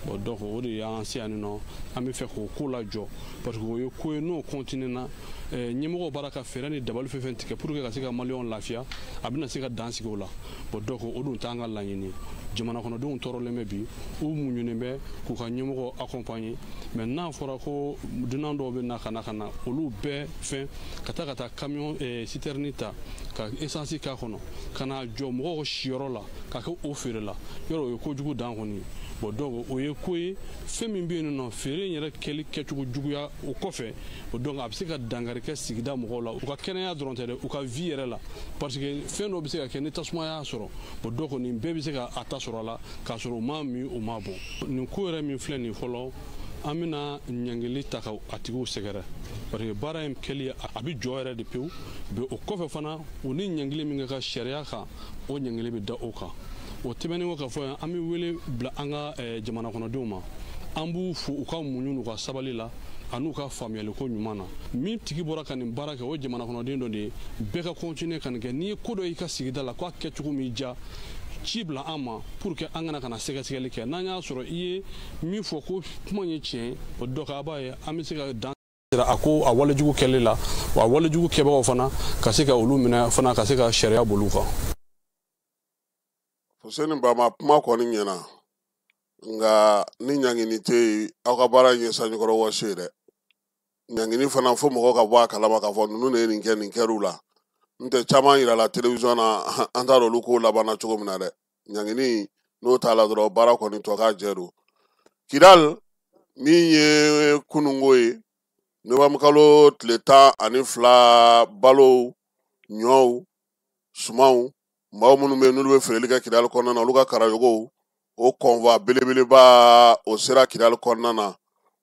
Bon donc o de y'an se yan nɔ, an bɛ fɛ k'o ko lajɔ, parce que o ye ko ye n'o continue na, ɲɛmɔgɔw b'a la ka fɛɛrɛ ni dabali fɛn fɛn tigɛ pour que ka se ka maliyɛnw lafiya, a bɛna se ka dan sigi o la. Bon donc o dun t'an ka laɲini ye. Jamana kɔnɔdenw tɔɔrɔlen bɛ bi, u muɲunen bɛ k'u ka ɲɛmɔgɔw accompagner. Mais n'a fɔra ko dunan dɔw bɛ na ka na olu bɛɛ fɛn ka taa camion citerne ta ka essence k'a kɔnɔ ka na jɔ mɔgɔw siyɔrɔ la ka kɛ o feere la, yɔrɔ o ye kojugu dan kɔni ye. Bon donc o ye ko ye fɛn min bɛ yen nɔ, feere in yɛrɛ kɛli kɛcogo juguya o kɔfɛ, o donc a bɛ se ka dankari kɛ sigida mɔgɔw la, u ka kɛnɛya dɔrɔn tɛ dɛ, u ka vie yɛrɛ la, parce que fɛn dɔw bɛ se ka kɛ ni tasuma y'a sɔrɔ. Bon donc nin bɛɛ bɛ se ka a ta sɔrɔ a la k'a sɔrɔ u ma min, u ma bɔn. Nin ko yɛrɛ min filɛ nin fɔlɔ, an bɛna ɲangili ta ka a tigiw sɛgɛrɛ, parce que baara in kɛli a bɛ jɔ yɛrɛ de pewu. O kɔfɛ fana, u ni ɲangili min kɛ ka sariya kan, o ɲangili bɛ da o kan. O tɛmɛnen kɔ ka fɔ yan, an bɛ wele bila an ka jamana kɔnɔdenw ma, an b'u fo u ka muɲu n'u ka sabali la an'u ka faamuyaliko ɲuman na. Min tigi bɔra ka nin baara kɛ, o ye jamana kɔnɔden dɔ de ye. Bɛɛ ka continuer ka nin kɛ. N'i ye ko dɔ y'i ka sigida la k'a kɛcogo m'i diya, ci bila an ma pour que an kana ka na sɛgɛsɛgɛli kɛ. N'an y'a sɔrɔ i ye min fɔ ko kuma ye tiɲɛ, o dɔ a b'a ye an bɛ se ka dan a ko a walejugu kɛli la, wa walejugu kɛbagaw fana ka se ka olu minɛ fana, ka se ka sariya boli u kan. Fuseni Bama, kuma kɔni ɲɛna, nka ni ɲangini tɛ yen, aw ka baara ye sanjikɔrɔ wɔsi ye dɛ. Ɲangini fana fo mɔgɔw ka bɔ a kalama k'a fɔ ninnu de ye nin kɛ, nin kɛr'u la. N tɛ caman yira la télévision na, an t'a dɔn olu kow labanna cogo min na dɛ. Ɲangini n'o t'a la dɔrɔn, baara kɔni tɔ k'a jɛ don. Kidal min ye kununko ye, novembre kalo tile 12, balow, ɲɔw, sumanw, maaw minnu bɛ yen n'olu bɛ feereli kɛ Kidali kɔnɔna na, olu ka karayogow, o convoi belebeleba o sera Kidali kɔnɔna na.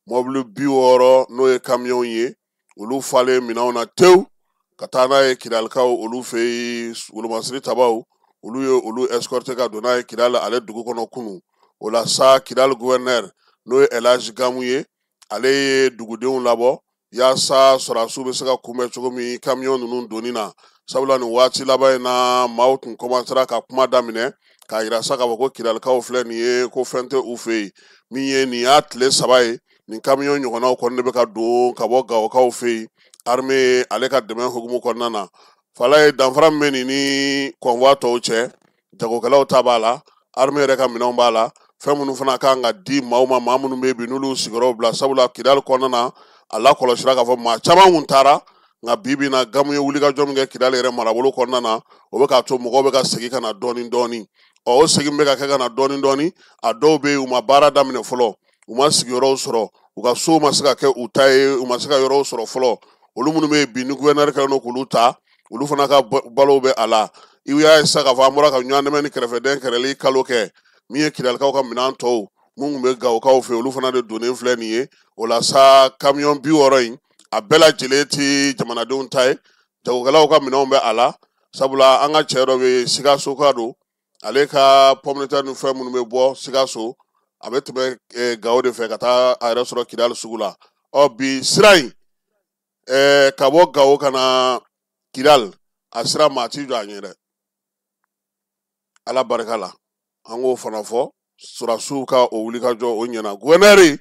Mɔbili 60 n'o ye kamiyɔnw ye, olu falen minɛnw na tewu ka taa n'a ye Kidalikaw olu fɛ yen. Wolomasiri tabaw olu ye olu escorter ka don n'a ye Kidali ale dugu kɔnɔ kunun. O la sa, Kidali gouverneur n'o ye Elhaji Gamu ye, ale ye dugudenw labɔ yaasa sɔrɔdasiw bɛ se ka kunbɛn cogo min kamiyɔn ninnu donni na. Sabula nin waati laban in na, maaw tun commencera ka kuma daminɛ k'a yira sa k'a fɔ ko Kidalikaw filɛ nin ye, ko fɛn tɛ u fɛ yen. Min ye nin y'a tile 3 ye, nin kamiyɔn ɲɔgɔnnaw kɔni de bɛ ka don ka bɔ Gawokaw fɛ yen, armée ale ka dɛmɛ hukumu kɔnɔna na. Fala ye danfara min bɛ nin ni convoi tɔw cɛ, jagokɛlaw ta b'a la, armée yɛrɛ ka minɛnw b'a la, fɛn minnu fana kan ka di maaw ma, maa minnu bɛ yen bi n'olu sigiyɔrɔw bila. Sabula Kidali kɔnɔna na, a lakɔlɔsira k'a fɔ maa caman kun taara, nka bi bi in na Gamu ye wulikajɔ min kɛ Kidali yɛrɛ marabolo kɔnɔna na, o bɛ k'a to mɔgɔw bɛ ka segin ka na dɔɔni dɔɔni. Ɔ o segin bɛ ka kɛ ka na dɔɔni dɔɔni, a dɔw bɛ yen u ma baara daminɛ fɔlɔ, u ma sigiyɔrɔw sɔrɔ, u ka sow ma se ka kɛ u ta ye, u ma se ka yɔrɔw sɔrɔ fɔlɔ. Olu minnu bɛ yen bi ni gouverneur kɛlen don k'olu ta, olu fana ka balow bɛ a la. I y'a ye sa k'a fɔ an bɔra ka ɲɔgɔn dɛmɛ ni kɛrɛfɛdɛn kɛrɛli kalo kɛ, min ye Kidalikaw ka minɛn tɔw mun tun bɛ Gawokaw fɛ, olu fana de donnen filɛ nin ye. O la sa, kamiyɔn 60 in, a bɛɛ lajɛlen ti jamanadenw ta ye, jagokɛlaw ka minɛnw bɛ a la. Sabula an ka cɛ dɔ bɛ Sikasoka don, ale ka pomme de terre ni fɛn minnu bɛ bɔ Sikaso, a bɛ tɛmɛ Gawo de fɛ ka taa a yɛrɛ sɔrɔ Kidali sugu la. Ɔ bi sira in, ka bɔ Gawo ka na Kidali, a sira maa t'i jɔ a ɲɛ dɛ. Ala barika la, an k'o fana fɔ sɔrɔdasiw ka o wulikajɔ o ɲɛna. Guvɛnɛri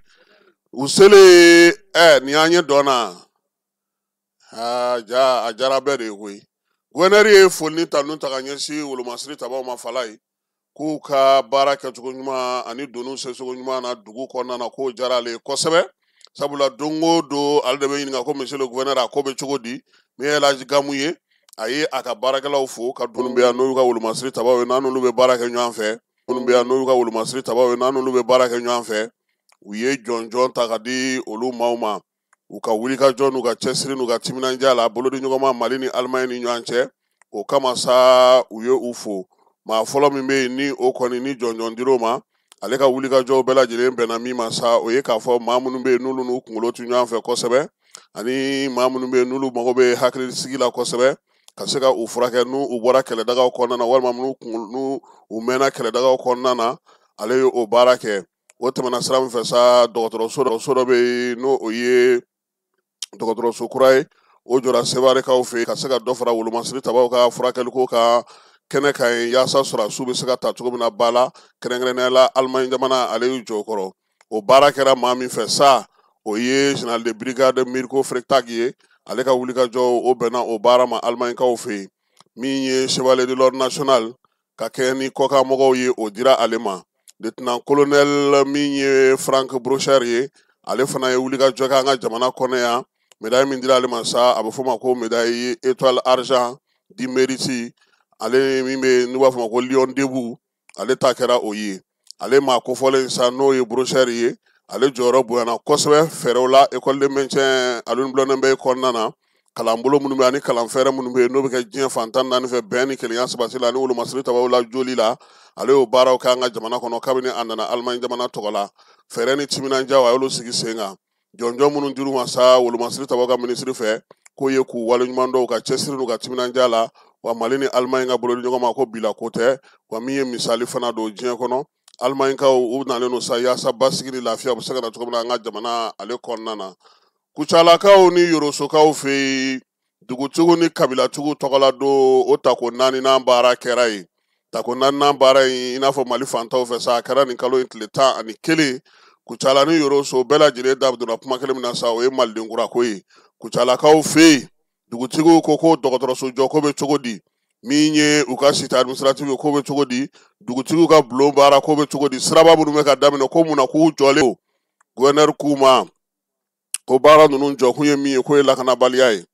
u selen, nin y'an ye dɔn na, aa ja a diyara bɛɛ de ye koyi. Guvɛnɛri ye foli ni tanu ta ka ɲɛsin wolomasiri tabaw ma fala ye, k'u ka baara kɛcogo ɲuman ani doniw secogo ɲuman na dugu kɔnɔna na, k'o diyara ale ye kosɛbɛ. Sabula don o don ale de bɛ ɲininka ko monsieur le gouverneur, a ko bɛ cogo di? Min ye Elhaji Gamu ye, a ye a ka baarakɛlaw fo ka doni bɛ yan n'olu ka wolomasiri tabaw ye, n'an n'olu bɛ baara kɛ ɲɔgɔn fɛ, minnu bɛ yan n'olu ka wolomasiri tabaw ye, n'an n'olu bɛ baara kɛ ɲɔgɔn fɛ. U ye jɔnjɔn ta ka di olu maaw ma u ka wulikajɔ n'u ka cɛsiri n'u ka timinandiya la bolodi ɲɔgɔnma Mali ni Alimaɲi ni ɲɔgɔn cɛ. O kama sa, u ye u fo. Maa fɔlɔ min bɛ yen ni o kɔni ni jɔnjɔn dir'o ma, ale ka wulikajɔw bɛɛ lajɛlen bɛnna min ma sa, o ye k'a fɔ maa minnu bɛ yen n'olu n'u kunkolo tɛ ɲɔgɔn fɛ kosɛbɛ, ani maa minnu bɛ yen n'olu mago bɛ hakilisigi la kosɛbɛ, ka se ka u furakɛ n'u u bɔra kɛlɛdagaw kɔnɔna na, walima n'u u mɛnna kɛlɛdagaw kɔnɔna na, ale ye o baara kɛ. O tɛmɛna sira min fɛ sa, dɔgɔtɔrɔso dɔ bɛ yen n'o o ye dɔgɔtɔrɔso kura ye, o jɔra Sewarekaw fɛ yen ka se ka dɔ fara wolomasiri tabaw ka furakɛliko kan kɛnɛ kan yen, yaasa sɔrɔdasiw bɛ se ka ta cogo min na ba la, kɛrɛnkɛrɛnnenya la Alimaɲi jamana, ale y'u jɔ o kɔrɔ. O baara kɛra maa min fɛ sa, o ye général de brigade Mirko Freitag ye. Ale ka wulikajɔ o bɛnna o baara ma Alimaɲikaw fɛ yen. Min ye chevalier de l'ordre national ka kɛ ni kɔkanmɔgɔw ye, o dira ale ma. Lieutenant colonel min ye Frank Brocher ye, ale fana ye wulikajɔ kɛ an ka jamana kɔnɔ yan. Médaille min dira ale ma sa, a bɛ f'o ma ko médaille étoile argent du mérite. Ale min bɛ n'u b'a fɔ ma ko Lion debout, ale ta kɛra o ye. Ale maa kofɔlen sa, n'o ye Brocher ye, ale jɔyɔrɔ bonyana kosɛbɛ fɛɛrɛw la école de maintien Alioune Blondin Beye kɔnɔna na. Kalanbolo minnu bɛ ani kalan fɛɛrɛ minnu bɛ yen n'o bɛ kɛ diɲɛ fan 14 fɛ bɛn ni kelenya sabati la ani wolomasiri tabaw la joli la, ale y'o baaraw kɛ an ka jamana kɔnɔ kabini a nana Alimaɲi jamana tɔgɔ la. Fɛɛrɛ ni timinandiyaw a y'olu sigi sen kan. Jɔnjɔn minnu dir'u ma sa wolomasiri tabaw ka minisiri fɛ, k'o ye k'u waleɲuman dɔn u ka cɛsiri n'u ka timinandiya la. Wa Mali ni Alimaɲi ka bolodi ɲɔgɔn ma ko bila ko tɛ, wa min ye misali fana don diɲɛ kɔnɔ. Alimaɲikaw u nalen don sa yaasa basigi ni lafiya bɛ se ka na cogo min na an ka jamana ale kɔnɔna na. Kucalakaw ni Yorosokaw fɛ yen, dugutigiw ni kabilatigiw tɔgɔla don o tako 4nan baara kɛra yen. Tako 4nan baara in, i n'a fɔ Mali fantaw fɛ sa, a kɛra nin kalo in tile 11. Kucala ni Yoroso bɛɛ lajɛlen da donna kuma kelen min na sa, o ye Maliden kura ko ye. Kucalakaw fɛ yen, dugutigiw ko ko dɔgɔtɔrɔso jɔ ko bɛ cogo di, min ye u ka cité administrative ye ko bɛ cogo di, dugutigiw ka bulon baara ko bɛ cogo di, siraba minnu bɛ ka daminɛ ko mun na k'u jɔlen don. Gouverneur k'u ma ko baara ninnu jɔkun ye min ye, k'o ye lakanabaliya ye.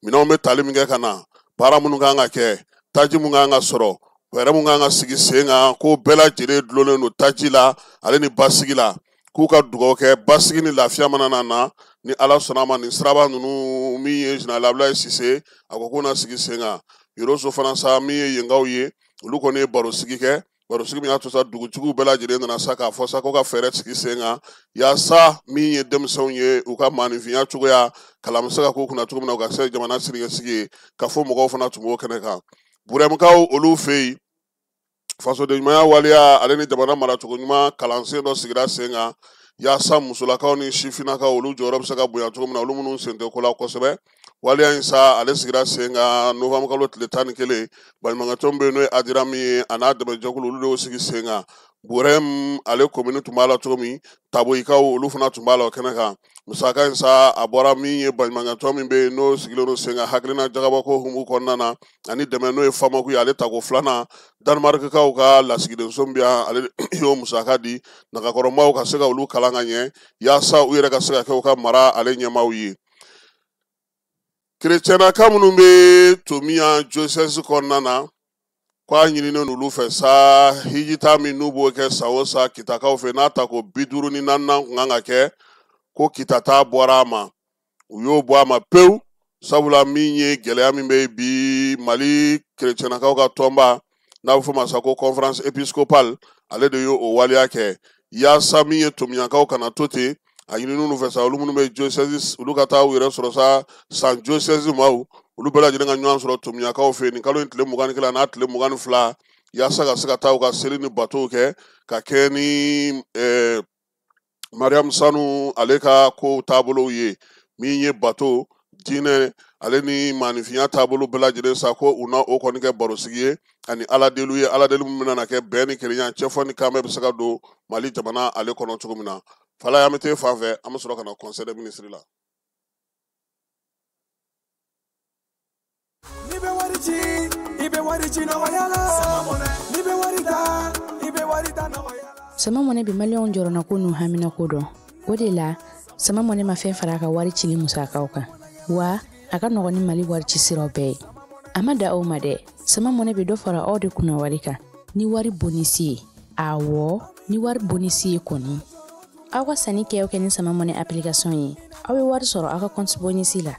Minɛnw bɛ tali min kɛ ka na, baara minnu kan ka kɛ, taji mun kan ka sɔrɔ, fɛɛrɛ mun kan ka sigi sen kan, k'o bɛɛ lajɛlen dulonnen don taji la ale ni basigi la. K'u ka dugawu kɛ basigi ni lafiya mana na, ni Ala sɔnna a ma, nin siraba ninnu min ye général Abdoulaye Cissé, a ko k'u na sigi sen kan. Yoroso fana sa, min ye yenkaw ye, olu kɔni ye barosigi kɛ. Barosigi min y'a to sa, dugutigiw bɛɛ lajɛlen nana sa k'a fɔ sa ko ka fɛɛrɛ sigi sen kan yaasa min ye denmisɛnw ye, u ka maaninfinya cogoya kalan bɛ se ka k'u kunna cogo min na, u ka se jamana siniɲɛsigi ye. Ka fɔ mɔgɔw fana tun b'o kɛnɛ kan. Burɛmukaw olu fɛ yen, fasodenɲumanya waleya ale ni jamana maracogo ɲuman kalansen dɔ sigira sen kan yaasa musolakaw ni sifinnakaw olu jɔyɔrɔ bɛ se ka bonya cogo min na, olu minnu sen tɛ ko la kosɛbɛ. Waleya in sa, ale sigira sen kan novembre kalo tile 11. Baɲumankɛtɔn bɛ yen n'o ye Adira min ye, a n'a dɛmɛjɛkulu, olu de y'o sigi sen kan. Burɛm ale komini tun b'a la cogo min, Taboyikaw olu fana tun b'a la o kɛnɛ kan. Musaka in sa, a bɔra min ye baɲumankɛtɔn min bɛ yen n'o sigilen don sen kan hakilina jagabɔko hukumu kɔnɔna na ani dɛmɛ n'o ye Famaku ye, ale tako 2nan. Danemarkikaw ka lasigidenso min bɛ yan, ale y'o musaka di nagakɔrɔmaw ka se ka olu kalan ka ɲɛ yaasa u yɛrɛ ka se ka kɛ u ka mara ale ɲɛmaaw ye. Kerecɛnnaka minnu bɛ Tomiya diocèse kɔnɔna na, k'a ɲininen olu fɛ sa hijita min n'u b'o kɛ san o san Kitakaw fɛ, n'a tako 54nan kun kan ka kɛ, ko Kita ta bɔra a ma, u y'o bɔ a ma pewu. Sabula min ye gɛlɛya min bɛ bi Mali kerecɛnakaw ka tɔnba n'a bɛ fɔ ma sa ko conférence épiscopale, ale de y'o waleya kɛ yaasa min ye tomiɲankaw kana to ten. A ɲinini fɛ sa, olu minnu bɛ diocèse, olu ka taa u yɛrɛ sɔrɔ sa San diocèse maaw, olu bɛɛ lajɛlen ka ɲɔgɔn sɔrɔ tomiɲankaw fɛ yen nin kalo in tile 21 n'a tile 22, yaasa ka se ka taa u ka seli ni batow kɛ ka kɛ ni Mariam Sanu ale ka kow taabolow ye. Min ye bato, diinɛ ale ni maanifinya taabolo bɛɛ lajɛlen sa, ko u na o kɔni kɛ barosigi ye ani aladeliw ye, aladeli min bɛna kɛ bɛn ni kelenya, cɛfɔ ni kanbɛn bɛ se ka don Mali jamana ale kɔnɔ cogo min na. Fala, an bɛ t'e fan fɛ, an bɛ sɔrɔ ka na conseil des ministres la. N'i bɛ wari ci, i bɛ wari ci nɔgɔya la. N'i bɛ wari ta, i bɛ wari ta nɔgɔya la. Sama Mɔnɛ bɛ maliyɛnw jɔrɔnako n'u haminako dɔn. O de la, Sama Mɔnɛ ma fɛn fara a ka wari cili musakaw kan, wa a ka nɔgɔn ni Mali wari ci siraw bɛɛ ye. A ma da aw ma dɛ, Sama Mɔnɛ bɛ dɔ fara aw de kunna wari kan ni wari bonisi ye. Awɔ, ni wari bonisi ye kɔni, aw ka sanni kɛ o kɛ ni Sama Mɔnɛ application ye, aw bɛ wari sɔrɔ aw ka compte bonisi la.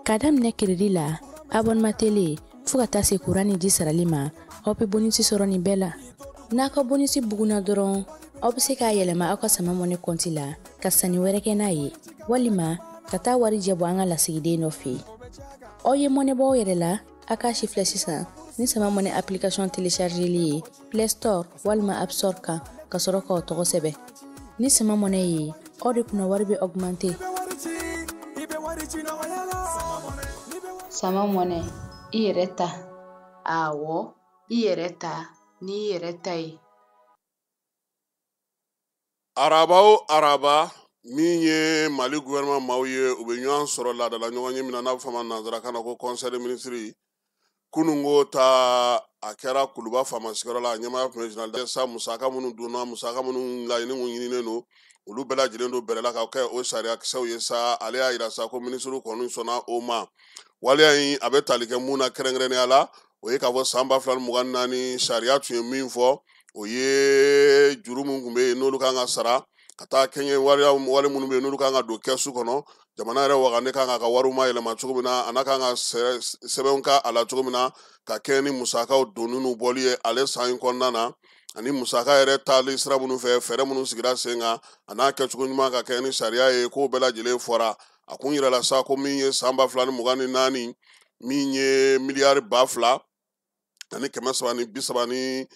K'a daminɛ crédit la, abonnement télé, fo ka taa se courant ni ji sarali ma, aw bɛ bonisi sɔrɔ nin bɛɛ la. N'a ka bonisi bugunna dɔrɔn, aw bɛ se k'a yɛlɛma aw ka Sama Mɔnɛ compte la ka sanni wɛrɛ kɛ n'a ye, walima ka taa wari jɛ bɔ an ka lasigiden dɔ fɛ yen. Aw ye mɔnɛ bɔ aw yɛrɛ la, a k'a si filɛ sisan ni Sama Mɔnɛ application téléchargeli ye Play Store walima App Store kan, ka sɔrɔ k'aw tɔgɔ sɛbɛn. Ni Sama Mɔnɛ ye, aw de kunna wari bɛ augmenter. Sama Mɔnɛ, i yɛrɛ ta. Awɔ, i yɛrɛ ta n'i yɛrɛ ta ye. Araba o araba, min ye Mali gouvernement maaw ye, u bɛ ɲɔgɔn sɔrɔ laadala ɲɔgɔn ye min na n'a bɛ fɔ a ma nanzarakan na ko conseil des ministres. Kununko ta, a kɛra Kuluba faama sigiyɔrɔ la, a ɲɛmaaya tun bɛ général sa. Musaka minnu donna, musaka minnu laɲini kun ɲininen don, olu bɛɛ lajɛlen don bɛrɛ la ka kɛ o sariya kisɛw ye sa. Ale y'a yira sa ko minisiriw kɔni sɔnna o ma. Waleya in a bɛ tali kɛ mun na kɛrɛnkɛrɛnnenya la, o ye k'a fɔ san 2024 sariya tun ye min fɔ, o ye juru min tun bɛ yen n'olu kan ka sara, ka taa kɛɲɛ wale minnu bɛ yen n'olu kan ka don kɛsu kɔnɔ, jamana yɛrɛ wagane kan k'a ka wariw ma yɛlɛma cogo min na, a n'a kan ka sɛbɛnw ka a la cogo min na, ka kɛ ni musakaw donni n'u bɔli ye ale san in kɔnɔna na, ani musaka yɛrɛ taali sira minnu fɛ, fɛɛrɛ minnu sigira sen kan, a n'a kɛcogo ɲuman ka kɛ ni sariya ye, k'o bɛɛ lajɛlen fɔra. A kun yirala sa ko min ye san 2024, min ye miliyari 2387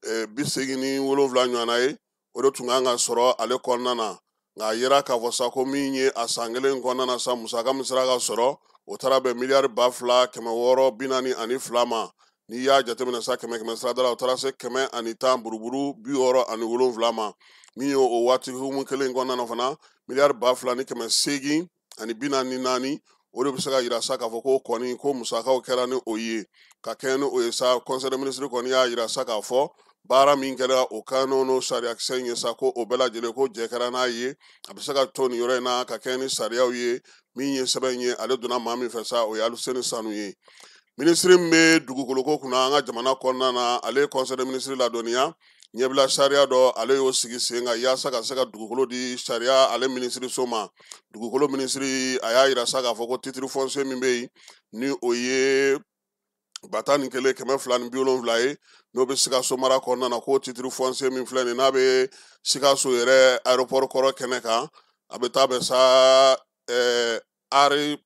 ɲɔgɔnna ye, o de tun kan ka sɔrɔ ale kɔnɔna na. Nka a yera k'a fɔ sa ko min ye a san kelen kɔnɔna na sa, musaka min sera ka sɔrɔ, o taara bɛn miliyari 2642 ma. N'i y'a jateminɛ sa, kɛmɛ kɛmɛ sirada la, o taara se 110 buruburu 67 ma. Min ye o waati hukumu kelen kɔnɔna na fana, miliyari 2844, o de bɛ se ka yira sa k'a fɔ ko kɔni ko musakaw kɛra ni o ye. Ka kɛɲɛ ni o ye sa, conseil des ministres kɔni y'a yira sa k'a fɔ baara min kɛra o kan n'o sariyakisɛ in ye sa, ko o bɛɛ lajɛlen ko jɛ kɛra n'a ye, a bɛ se ka to nin yɔrɔ in na ka kɛɲɛ ni sariyaw ye. Min ye sɛbɛn ye, ale donna maa min fɛ sa, o ye Aluseni Sanu ye. Minisiri min bɛ dugukoloko kunna an ka jamana kɔnɔna na, ale ye conseil des ministres ladɔnniya ɲɛbila sariya dɔ, ale y'o sigi sen kan yaasa ka se ka dugukolo di sariya ale minisiriso ma. Dugukolo minisiri a y'a yira sa k'a fɔ ko titre foncier min bɛ yen, ni o ye 11270 ye, n'o bɛ Sikaso mara kɔnɔna na, ko titre foncier min filɛ nin, n'a bɛ Sikaso yɛrɛ aéroport kɔrɔ kɛnɛ kan, a bɛ taa bɛn sa ari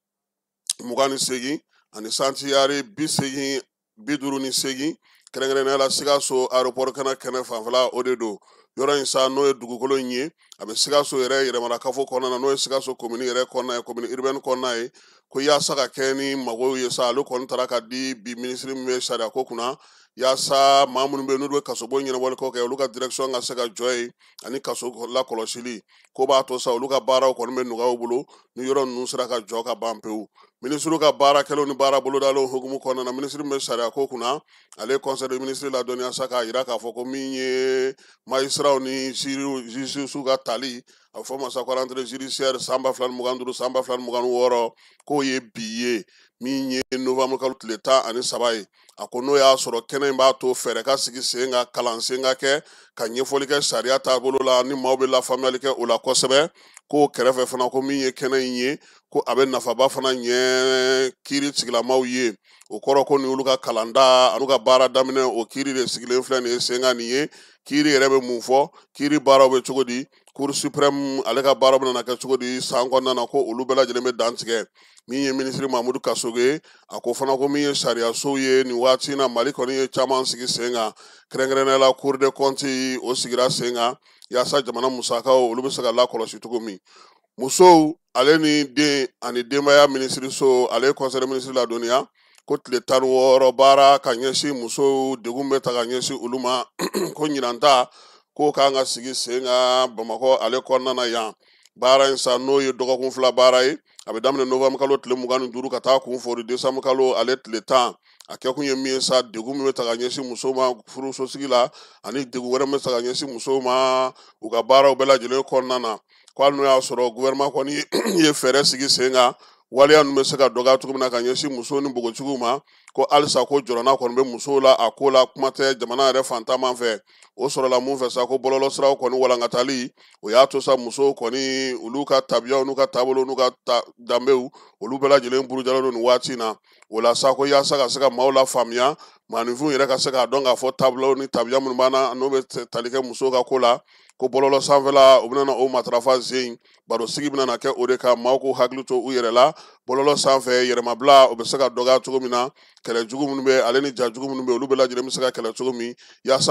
28 ani santi ari 80 58, kɛrɛnkɛrɛnnenya la Sikaso aéroport kɛnɛ fanfɛla, o de don. Yɔrɔ in sa, n'o ye dugukolo in ye, a bɛ Sikaso yɛrɛ yɛrɛmarakafo kɔnɔna na, n'o ye Sikaso commune yɛrɛ kɔnɔna ye, commune urbaine kɔnɔna ye, ko yaasa ka kɛ ni magow ye sa, ale kɔni taara ka di bi minisiri min bɛ sariya ko kunna, yaasa maa minnu bɛ yen n'olu bɛ kasobon ɲɛnabɔli kɛ, olu ka direction ka se ka jɔ yen, ani kaso lakɔlɔsili ko b'a to sa olu ka baaraw kɔni bɛ nɔgɔya u bolo ni yɔrɔ ninnu sera ka jɔ ka ban pewu. Minisiriw ka baara kɛlenw ni baara bolodalenw hukumu kɔnɔna na, minisiri min bɛ sariya ko kunna, ale conseil des ministres ladɔnniya sa k'a yira k'a fɔ ko min ye magistratw ni juges ka tali, A bɛ fɔ ma sa ko rentrée judiciaire san 2025 san 2026, k'o ye bi ye, min ye novembre kalo tile 13 ye. A ko n'o y'a sɔrɔ kɛnɛ in b'a to fɛɛrɛ ka sigi sen kan, kalansen ka kɛ ka ɲɛfɔli kɛ sariya taabolo la, ni maaw bɛ lafaamuyali kɛ o la kosɛbɛ. K'o kɛrɛfɛ fana, ko min ye kɛnɛ in ye, ko a bɛ nafaba fana ɲɛ kiiri tigilamaw ye. O kɔrɔ ko nin y'olu ka kalanda an'u ka baara daminɛ, o kiiri de sigilen filɛ nin ye sen kan. Nin ye kiiri yɛrɛ bɛ mun fɔ, kiiri baaraw bɛ cogo di, Cour suprême ale ka baara bɛna kɛ cogo di san kɔnɔna na, ko olu bɛɛ lajɛlen bɛ dantigɛ. Min ye minisiri Mamudu Kasoge ye, a ko fana ko min ye sariyasow ye, nin waati in na Mali kɔni ye caman sigi sen kan, kɛrɛnkɛrɛnnenya la Cour des comptes, o sigira sen kan yaasa jamana musakaw olu bɛ se ka lakɔlɔsi cogo min. Musow ale ni den ani denbaya minisiriso, ale ye conseil des ministres ladɔnniya ko tile 16 baara ka ɲɛsin musow degun bɛ ta ka ɲɛsin olu ma, ko ɲinan ta k'o kan ka sigi sen kan Bamakɔ ale kɔnɔna na yan. Baara in sa, n'o ye dɔgɔkun 2 baara ye, a bɛ daminɛ novembre kalo tile 25 ka taa kun fori décembre kalo ale tile 10. A kɛkun ye min ye sa, degun min bɛ ta ka ɲɛsin musow ma furusosigi la, ani degun wɛrɛ min bɛ ta ka ɲɛsin musow ma u ka baaraw bɛɛ lajɛlen kɔnɔna na, ko hali n'o y'a sɔrɔ gouvernement kɔni ye fɛɛrɛ sigi sen kan, waleya ninnu bɛ se ka dɔgɔya cogo min na ka ɲɛsin musow ni npogotigiw ma, ko halisa ko jɔrɔna kɔni bɛ musow la a ko la, kuma tɛ jamana yɛrɛ fantaman fɛ. O sɔrɔla mun fɛ sa, ko bɔlɔlɔsiraw kɔni walankatali, o y'a to sa musow kɔni olu ka tabiyaw n'u ka taabolo n'u ka danbew, olu bɛɛ lajɛlen burujalen don nin waati in na. O la sa, ko yaasa ka se ka maaw lafaamuya, maaninfinw yɛrɛ ka se k'a dɔn k'a fɔ taabolo ni tabiya minnu b'an na, n'o bɛ tali kɛ musow ka ko la, ko bɔlɔlɔ sanfɛla o bɛna o matarafa zen, barosigi bɛna na kɛ o de kan, maaw k'u hakili to u yɛrɛ la bɔlɔlɔ sanfɛ, yɛrɛmabila o bɛ se ka dɔgɔya cogo min na, kɛlɛ jugu minnu bɛ ale ni ja jugu minnu bɛ, olu bɛɛ lajɛlen bɛ se ka kɛlɛ cogo min yaasa